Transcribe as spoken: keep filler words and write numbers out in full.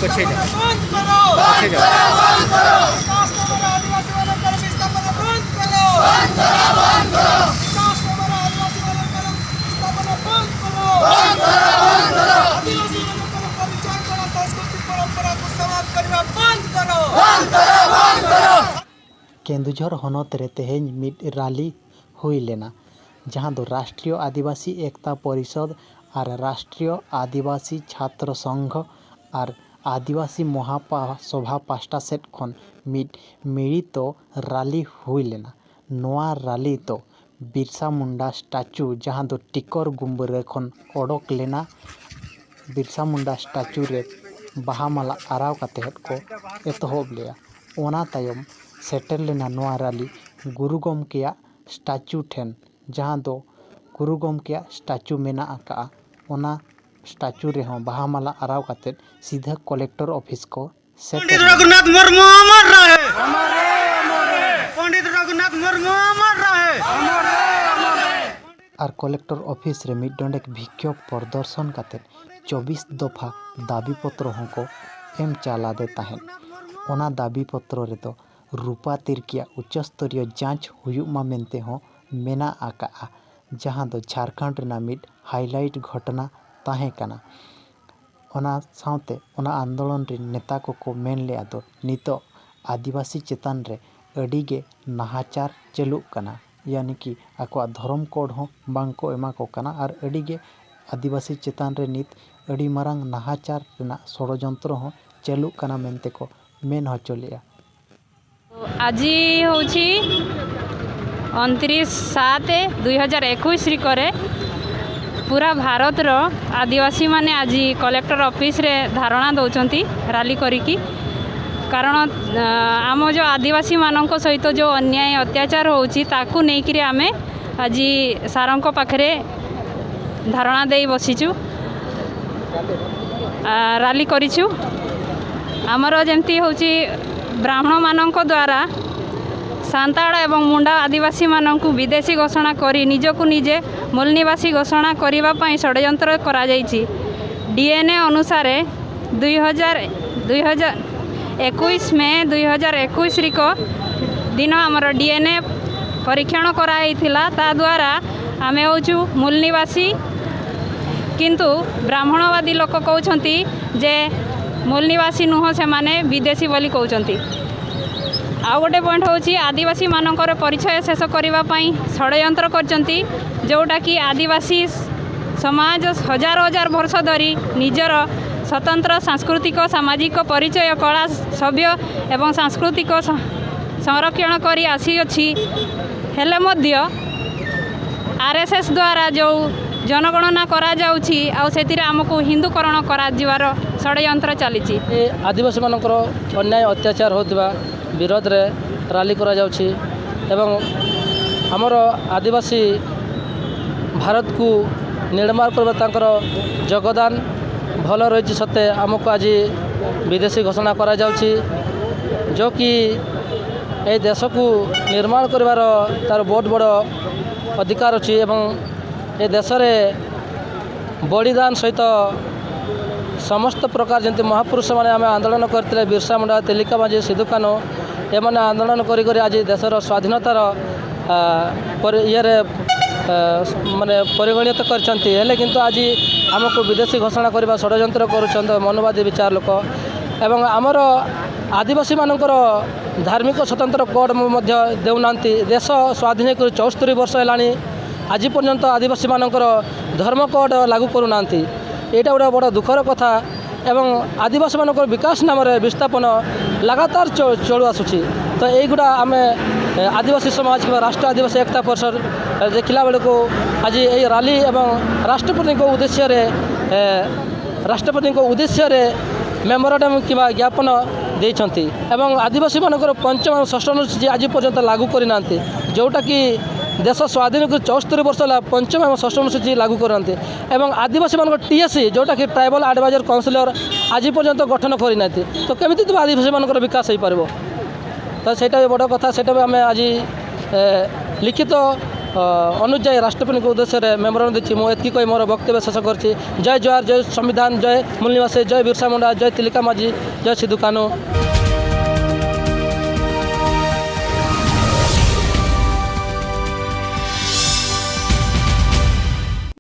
अच्छे जा। बंद करो। अच्छे जा। विकास नगर आदिवासी वालों पर विस्थापन बंद करो। बंद करो, बंद करो। विकास नगर आदिवासी वालों पर विस्थापन बंद करो। बंद करो, बंद करो। आदिवासी वालों पर परिचय करो, सांस्कृतिक परंपरा को समाप्त करना बंद करो। बंद करो, बंद करो। ᱠᱮᱱᱫᱩᱡᱷᱚᱨ ᱦᱚᱱᱚᱛ ᱨᱮ ᱛᱮᱦᱮᱧ ᱢᱤᱫ ᱨᱟᱞᱤ ᱦᱩᱭ ᱞᱮᱱᱟ, ᱡᱟᱦᱟᱸ ᱫᱚ ᱨᱟᱥᱴᱨᱤᱭᱚ ᱟᱹᱫᱤᱵᱟᱹᱥᱤ ᱮᱠᱛᱟ ᱯᱚᱨᱤᱥᱚᱫᱽ ᱟᱨ ᱨᱟᱥᱴᱨᱤᱭᱚ ᱟᱹᱫᱤᱵᱟᱹᱥᱤ ᱪᱷᱟᱛᱨᱚ ᱥᱚᱝᱜᱷᱚ ᱟᱨ ᱟᱹᱫᱤᱵᱟᱹᱥᱤ ᱢᱚᱦᱟ ᱯᱟ-, ᱥᱚᱵᱷᱟ ᱯᱟᱦᱴᱟ ᱥᱮᱫ ᱠᱷᱚᱱ ᱢᱤᱫ ᱢᱤᱲᱤᱛᱚ ᱨᱟᱞᱤ ᱦᱩᱭ ᱞᱮᱱᱟ᱾ ᱱᱚᱣᱟ ᱨᱟᱞᱤ ᱫᱚ ᱵᱤᱨᱥᱟ ᱢᱩᱱᱰᱟ ᱥᱴᱟᱪᱩ, ᱡᱟᱦᱟᱸ ᱫᱚ ᱴᱤᱠᱚᱨ ᱜᱩᱢᱵᱟᱹᱨᱟᱹ ᱠᱷᱚᱱ ᱚᱰᱚᱠ ᱞᱮᱱᱟ, ᱵᱤᱨᱥᱟ ᱢᱩᱱᱰᱟ ᱥᱴᱟᱪᱩ ᱨᱮ ᱵᱟᱦᱟ ᱢᱟᱞᱟ ᱟᱨᱟᱣ ᱠᱟᱛᱮᱫ ᱠᱚ ᱮᱛᱚᱦᱚᱵ ᱞᱮᱫᱼᱟ᱾ ᱚᱱᱟ ᱛᱟᱭᱚᱢ ᱥᱮᱴᱮᱨ ᱞᱮᱱᱟ ᱱᱚᱣᱟ ᱨᱟᱞᱤ ᱜᱩᱨᱩ ᱜᱚᱢᱠᱮᱭᱟᱜ ᱥᱴᱟᱪᱩ ᱴᱷᱮᱱ, ᱡᱟᱦᱟᱸ ᱫᱚ ᱜᱩᱨᱩ ᱜᱚᱢᱠᱮᱭᱟᱜ ᱥᱴᱟᱪᱩ ᱢᱮᱱᱟᱜ ᱟᱠᱟᱫᱼᱟ᱾ ᱚᱱᱟ ᱥᱴᱟᱪᱩ ᱨᱮᱦᱚᱸ ᱵᱟᱦᱟ ᱢᱟᱞᱟ ᱟᱨᱟᱣ ᱠᱟᱛᱮᱫ ᱥᱤᱫᱷᱟᱹ ᱠᱚᱞᱮᱠᱴᱚᱨ ᱚᱯᱷᱤᱥ ᱠᱚ ᱥᱮᱴᱮᱨ ᱯᱚᱱᱰᱤᱛ ᱞᱮᱱᱟ᱾ ᱨᱚᱜᱷᱩᱱᱟᱛᱷ ᱢᱩᱨᱢᱩ ᱚᱢᱚᱨ ᱨᱟᱦᱮ। ᱯᱚᱱᱰᱤᱛ ᱨᱚᱜᱷᱩᱱᱟᱛᱷ ᱢᱩᱨᱢᱩ ᱚᱢᱚᱨ ᱨᱟᱦᱮ। ᱟᱨ ᱠᱚᱞᱮᱠᱴᱚᱨ ᱚᱯᱷᱤᱥ ᱨᱮ ᱢᱤᱫ ᱰᱚᱸᱰᱮᱠ ᱵᱤᱠᱠᱷᱳᱵᱽ ᱯᱨᱚᱫᱚᱨᱥᱚᱱ ᱠᱟᱛᱮᱫ ᱪᱚᱵᱵᱤᱥ ᱫᱚᱯᱷᱟ ᱫᱟᱹᱵᱤ ᱯᱚᱛᱨᱚ ᱦᱚᱸᱠᱚ ᱮᱢ ᱪᱟᱞ ᱟᱫᱮ ᱛᱟᱦᱮᱸᱫ᱾ ᱚᱱᱟ ᱫᱟᱹᱵᱤ ᱯᱚᱛᱨᱚ ᱨᱮᱫᱚ ᱨᱩᱯᱟ ᱛᱤᱨᱠᱤᱭᱟᱜ ᱩᱪᱪᱚᱥᱛᱚᱨᱤᱭᱚ ᱡᱟᱸᱪ ᱦᱩᱭᱩᱜ ᱢᱟ ᱢᱮᱱᱛᱮ ᱦᱚᱸ ᱢᱮᱱᱟᱜ ᱟᱠᱟᱫᱼᱟ, ᱡᱟᱦᱟᱸ ᱫᱚ ᱡᱷᱟᱲᱠᱷᱚᱸᱰ ᱨᱮᱱᱟᱜ ᱢᱤᱫ highlight ᱜᱷᱚᱴᱚᱱᱟ ᱛᱟᱦᱮᱸ ᱠᱟᱱᱟ᱾ ᱚᱱᱟ ᱥᱟᱶᱛᱮ ᱚᱱᱟ ᱟᱱᱫᱳᱞᱚᱱ ᱨᱮᱱ ᱱᱮᱛᱟ ᱠᱚᱠᱚ ᱢᱮᱱ ᱞᱮᱫᱼᱟ ᱫᱚ ᱱᱤᱛᱚᱜ ᱟᱹᱫᱤᱵᱟᱹᱥᱤ ᱪᱮᱛᱟᱱ ᱨᱮ ᱟᱹᱰᱤ ᱜᱮ ᱱᱟᱦᱟᱪᱟᱨ ᱪᱟᱹᱞᱩᱜ ᱠᱟᱱᱟ, ᱭᱟᱱᱤ ᱠᱤ ᱟᱠᱚᱣᱟᱜ ᱫᱷᱚᱨᱚᱢ ᱠᱳᱰ ᱦᱚᱸ ᱵᱟᱝ ᱠᱚ ᱮᱢᱟ ᱠᱚ ᱠᱟᱱᱟ ᱟᱨ ᱟᱹᱰᱤ ᱜᱮ ᱟᱹᱫᱤᱵᱟᱹᱥᱤ ᱪᱮᱛᱟᱱ ᱨᱮ ᱱᱤᱛ ᱟᱹᱰᱤ ᱢᱟᱨᱟᱝ ᱱᱟᱦᱟᱪᱟᱨ ᱨᱮᱱᱟᱜ ᱥᱚᱲᱚᱡᱚᱱᱛᱨᱚ ᱦᱚᱸ ᱪᱟᱹᱞᱩᱜ ᱠᱟᱱᱟ ᱢᱮᱱᱛᱮ ᱠᱚ ᱢᱮᱱ ᱦᱚᱪᱚ ᱞᱮᱫᱼᱟ᱾ ଆଜି ହେଉଛି ଅଣତିରିଶ ସାତ ଦୁଇ ହଜାର ଏକୋଇଶରେ ପୁରା ଭାରତର ଆଦିବାସୀମାନେ ଆଜି କଲେକ୍ଟର ଅଫିସରେ ଧାରଣା ଦେଉଛନ୍ତି ରାଲି କରିକି। କାରଣ ଆ, ଆମ ଯେଉଁ ଆଦିବାସୀମାନଙ୍କ ସହିତ ଯେଉଁ ଅନ୍ୟାୟ ଅତ୍ୟାଚାର ହେଉଛି, ତାକୁ ନେଇକିରି ଆମେ ଆଜି ସାରଙ୍କ ପାଖରେ ଧାରଣା ଦେଇ ବସିଛୁ, ଆ, ରାଲି କରିଛୁ। ଆମର ଯେମିତି ହେଉଛି ବ୍ରାହ୍ମଣମାନଙ୍କ ଦ୍ୱାରା ସାନ୍ତାଳ ଏବଂ ମୁଣ୍ଡା ଆଦିବାସୀମାନଙ୍କୁ ବିଦେଶୀ ଘୋଷଣା କରି ନିଜକୁ ନିଜେ ମୂଳ ନିବାସୀ ଘୋଷଣା କରିବା ପାଇଁ ଷଡ଼ଯନ୍ତ୍ର କରାଯାଇଛି। ଡିଏନ୍ଏ ଅନୁସାରେ ଦୁଇ ହଜାର, ଦୁଇ ହଜାର ଏକୋଇଶ ମେ ଦୁଇ ହଜାର ଏକୋଇଶରେ ଦିନ ଆମର ଡି ଏନ୍ ଏ ପରୀକ୍ଷଣ କରାଯାଇଥିଲା। ତା ଦ୍ୱାରା ଆମେ ହେଉଛୁ ମୂଳ ନିବାସୀ, କିନ୍ତୁ ବ୍ରାହ୍ମଣବାଦୀ ଲୋକ କହୁଛନ୍ତି ଯେ ମୂଳ ନିବାସୀ ନୁହଁ, ସେମାନେ ବିଦେଶୀ ବୋଲି କହୁଛନ୍ତି। ଆଉ ଗୋଟେ ପଏଣ୍ଟ ହେଉଛି ଆଦିବାସୀମାନଙ୍କର ପରିଚୟ ଶେଷ କରିବା ପାଇଁ ଷଡ଼ଯନ୍ତ୍ର କରିଛନ୍ତି, ଯେଉଁଟାକି ଆଦିବାସୀ ସମାଜ ହଜାର ହଜାର ବର୍ଷ ଧରି ନିଜର ସ୍ୱତନ୍ତ୍ର ସାଂସ୍କୃତିକ, ସାମାଜିକ ପରିଚୟ, କଳା, ସଭ୍ୟ ଏବଂ ସାଂସ୍କୃତିକ ସ-, ସଂରକ୍ଷଣ କରି ଆସିଅଛି। ହେଲେ ମଧ୍ୟ ଆର୍ ଏସ୍ ଏସ୍ ଦ୍ୱାରା ଯେଉଁ ଜନଗଣନା କରାଯାଉଛି, ଆଉ ସେଥିରେ ଆମକୁ ହିନ୍ଦୁକରଣ କରାଯିବାର ଷଡ଼ଯନ୍ତ୍ର ଚାଲିଛି। ଏ ଆଦିବାସୀମାନଙ୍କର ଅନ୍ୟାୟ ଅତ୍ୟାଚାର ହେଉଥିବା ବିରୋଧରେ ରାଲି କରାଯାଉଛି ଏବଂ ଆମର ଆଦିବାସୀ ଭାରତକୁ ନିର୍ମାଣ କରିବା ତାଙ୍କର ଯୋଗଦାନ ଭଲ ରହିଛି ସତ୍ତ୍ୱେ ଆମକୁ ଆଜି ବିଦେଶୀ ଘୋଷଣା କରାଯାଉଛି, ଯେଉଁକି ଏ ଦେଶକୁ ନିର୍ମାଣ କରିବାର ତାର ବହୁତ ବଡ଼ ଅଧିକାର ଅଛି ଏବଂ ଏ ଦେଶରେ ବଳିଦାନ ସହିତ ସମସ୍ତ ପ୍ରକାର ଯେମିତି ମହାପୁରୁଷମାନେ ଆମେ ଆନ୍ଦୋଳନ କରିଥିଲେ, ବିର୍ସା ମୁଣ୍ଡା, ତିଲିକା ମାଝୀ, ସିଧୁ କାହ୍ନୁ, ଏମାନେ ଆନ୍ଦୋଳନ କରି କରି ଆଜି ଦେଶର ସ୍ୱାଧୀନତାର, ଆ, ପରି-, ଇଏରେ, ଆ, ମାନେ ପରିଗଣିତ କରିଛନ୍ତି। ହେଲେ କିନ୍ତୁ ଆଜି ଆମକୁ ବିଦେଶୀ ଘୋଷଣା କରିବା ଷଡ଼ଯନ୍ତ୍ର କରୁଛନ୍ତି ମନୁବାଦୀ ବିଚାର ଲୋକ ଏବଂ ଆମର ଆଦିବାସୀମାନଙ୍କର ଧାର୍ମିକ ସ୍ୱତନ୍ତ୍ର କୋଡ଼୍ ମଧ୍ୟ ଦେଉନାହାନ୍ତି। ଦେଶ ସ୍ୱାଧୀନ କରି ଚଉସ୍ତରି ବର୍ଷ ହେଲାଣି, ଆଜି ପର୍ଯ୍ୟନ୍ତ ଆଦିବାସୀମାନଙ୍କର ଧର୍ମ କୋଡ଼୍ ଲାଗୁ କରୁନାହାନ୍ତି। ଏଇଟା ଗୋଟେ ବଡ଼ ଦୁଃଖର କଥା ଏବଂ ଆଦିବାସୀମାନଙ୍କର ବିକାଶ ନାମରେ ବିସ୍ଥାପନ ଲଗାତାର ଚ-, ଚଳୁ ଆସୁଛି। ତ ଏଇଗୁଡ଼ା ଆମେ, ଏ, ଆଦିବାସୀ ସମାଜ କିମ୍ବା ରାଷ୍ଟ୍ର ଆଦିବାସୀ ଏକତା ପରିଷଦ, ଏ, ଦେଖିଲା ବେଳକୁ ଆଜି ଏହି ରାଲି ଏବଂ ରାଷ୍ଟ୍ରପତିଙ୍କ ଉଦ୍ଦେଶ୍ୟରେ, ଏ, ରାଷ୍ଟ୍ରପତିଙ୍କ ଉଦ୍ଦେଶ୍ୟରେ ମେମୋରାଣ୍ଡମ କିମ୍ବା ଜ୍ଞାପନ ଦେଇଛନ୍ତି ଏବଂ ଆଦିବାସୀମାନଙ୍କର ପଞ୍ଚମ ଏବଂ ଷଷ୍ଠ ଅନୁସୂଚୀ ଆଜି ପର୍ଯ୍ୟନ୍ତ ଲାଗୁ କରିନାହାନ୍ତି, ଯେଉଁଟାକି ଦେଶ ସ୍ୱାଧୀନକୁ ଚଉସ୍ତରି ବର୍ଷ ହେଲା ପଞ୍ଚମ ଏବଂ ଷଷ୍ଠ ଅନୁସୂଚୀ ଲାଗୁ କରିନାହାନ୍ତି ଏବଂ ଆଦିବାସୀମାନଙ୍କର ଟି ଏ ସି, ଯେଉଁଟାକି ଟ୍ରାଇବାଲ୍ ଆଡ଼ଭାଇଜର କାଉନସିଲର, ଆଜି ପର୍ଯ୍ୟନ୍ତ ଗଠନ କରିନାହାନ୍ତି। ତ କେମିତି ତ ଆଦିବାସୀମାନଙ୍କର ବିକାଶ ହେଇପାରିବ? ତ ସେଇଟା ବି ବଡ଼ କଥା, ସେଇଟା ବି ଆମେ ଆଜି, ଏ, ଲିଖିତ ଅ, ଅନୁଯାୟୀ ରାଷ୍ଟ୍ରପତିଙ୍କ ଉଦ୍ଦେଶ୍ୟରେ ମେମୋରାଣ୍ଡମ ଦେଇଛି। ମୁଁ ଏତିକି କହି ମୋର ବକ୍ତବ୍ୟ ଶେଷ କରିଛି। ଜୟ ଜୁହାର, ଜୟ ସମ୍ବିଧାନ, ଜୟ ମୂଲ ନିବାସୀ, ଜୟ ବିର୍ସା ମୁଣ୍ଡା, ଜୟ ତିଲକା ମାଝୀ, ଜୟ ସିଧୁ କାହ୍ନୁ।